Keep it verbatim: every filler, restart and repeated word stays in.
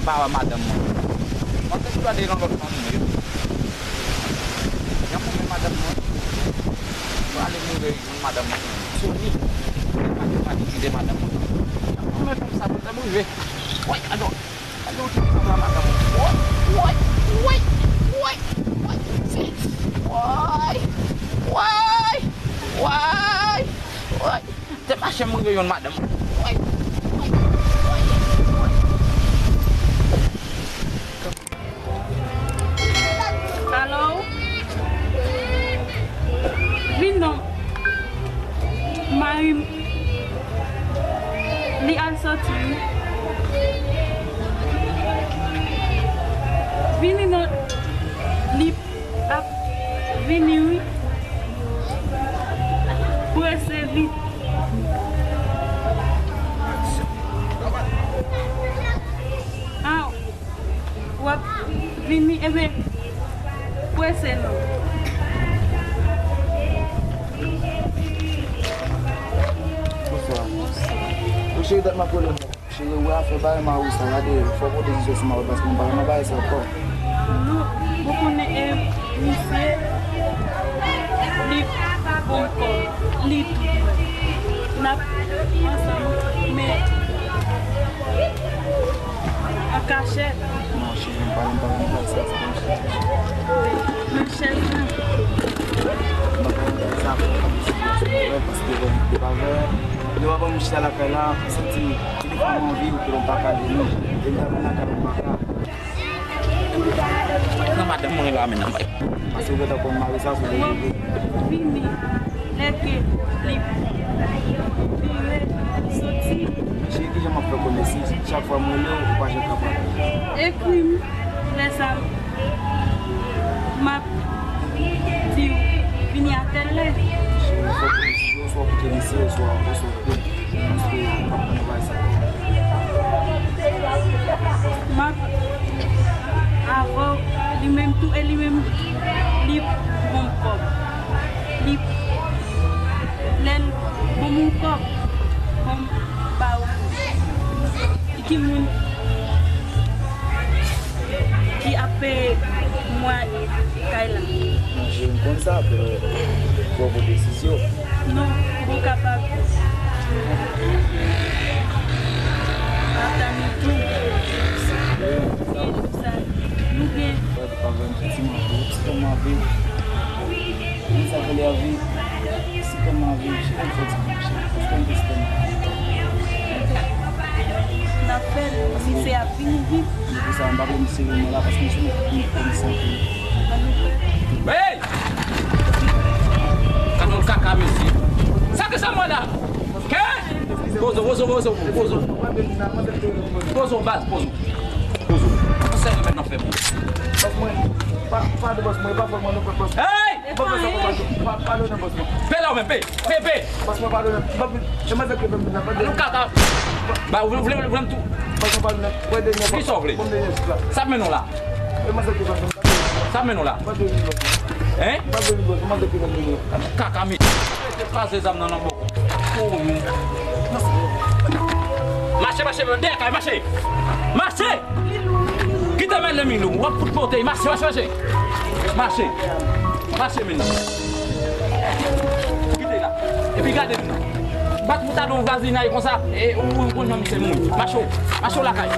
pa wè madanm mwen. Mwen te gade nan lòt fanmi yo. Jan mwen wè madanm mwen. Mwen ale mwen wè yon madanm mwen. Soni. Mwen pa te kite madanm mwen. Jan mwen wè fanm sa mwen te rive. Woy, adò. Adò, ti fanm la madanm mwen. Woy, woy, woy, woy, woy. Woy, woy, woy, woy. Te mache m rive jwenn madanm. Alo? Vin non. Mari m, li al soti wi. Vini non. Li ap vini wi. Prese vit. A, w ap vini, ebyen, prese non. Bonswa. Bonswa. Wi, cheri, dat m ap rele w. Cheri, ou wè afè bagay mari w sa, gade, fò w pran desizyon sou mari w, paske m pa renmen bagay sa ankò. Non, ou konnen, e, misye, li bon kòb, li dout mwen. N ap ansanm, men an kachèt. Non, cheri, m pa renmen bagay sa, se pa yon cheri. Men chèz lan. M pa renmen bagay sa, fò w pran desizyon sou mari w, paske bon, depi avè, depi avè m chita lakay la, m santi Telefòn mwen anvi w, telefòn pa ka vini. E m ta vin lakay ou m pa ka. Nan madanm mwen la, men nan bay. Paske ou gentan konn mari sa, se w vini. Lè ke li vire, soti. Men cheri, kijan m ap fè konnen si chak fwa m rele w, ou pa janm kapab? Ekri m, lè sa, m ap di w, vini a tèl lè. Cheri, fò w pran desizyon, swa w kite misye, swa, swa w kite. M ap avè w, li menm tou, e li menm, li bon kòb. Li, lè l bon moun kòb, bon ba ou. Ki moun ki ap peye mwa kay la? Monchè, m konn sa, men fò w pran desizyon. Non, ou p ap kapab. Ata nou tou. Sa nou gen. Fò w pa vann ti mango, ti mango. Mwen sa ke lè vi, si kòm anvi, chita m fè ti mache, paske m te si kòm anvi. N ap fè l, misye ap vini vit. Se pou sa, m pa vle misye vin la, paske misye nou konnen sa. Hey! Gad yon kaka, mesye. Sa ki sa mwen la? Kè? Pozo, pozo, pozo, pozo. Pozo, baz, pozo. Pozo. Konsèy mwen nan fè mwen. Baz mwen, pa, pa de baz mwen, pa fè mwen non, baz. Hey! Baz mwen, pa, pa, pa, padone baz mwen. Pe la ou menm, pe, pe, pe. Baz mwen, padone. Baz mwen, e manzè ki fè m nan, padone. Nou kaka. Ba, ou vle, vle, vle m tou. Baz mwen, padone. Wè, dènye fwa. Ki sa w vle? Bon, dènye fwa. Sa men nou la. E manzè ki fè m nan. Sa men nou la. Padone baz mwen. Hein? Padone baz mwen, e manzè ki fè m nan. Kaka, mi. Kraze zam nan nan bòkò. Mache, mache, men dèyè kay, mache. Mache! Kite men lè mi nou, w ap fout pote, mache, mache, mache. Mache. Mache men. Kite la. Epi gade m nan. Bat moutad yon vazinay konsa, e ou, ou konn jan misye mouri. Mache w, mache w lakay.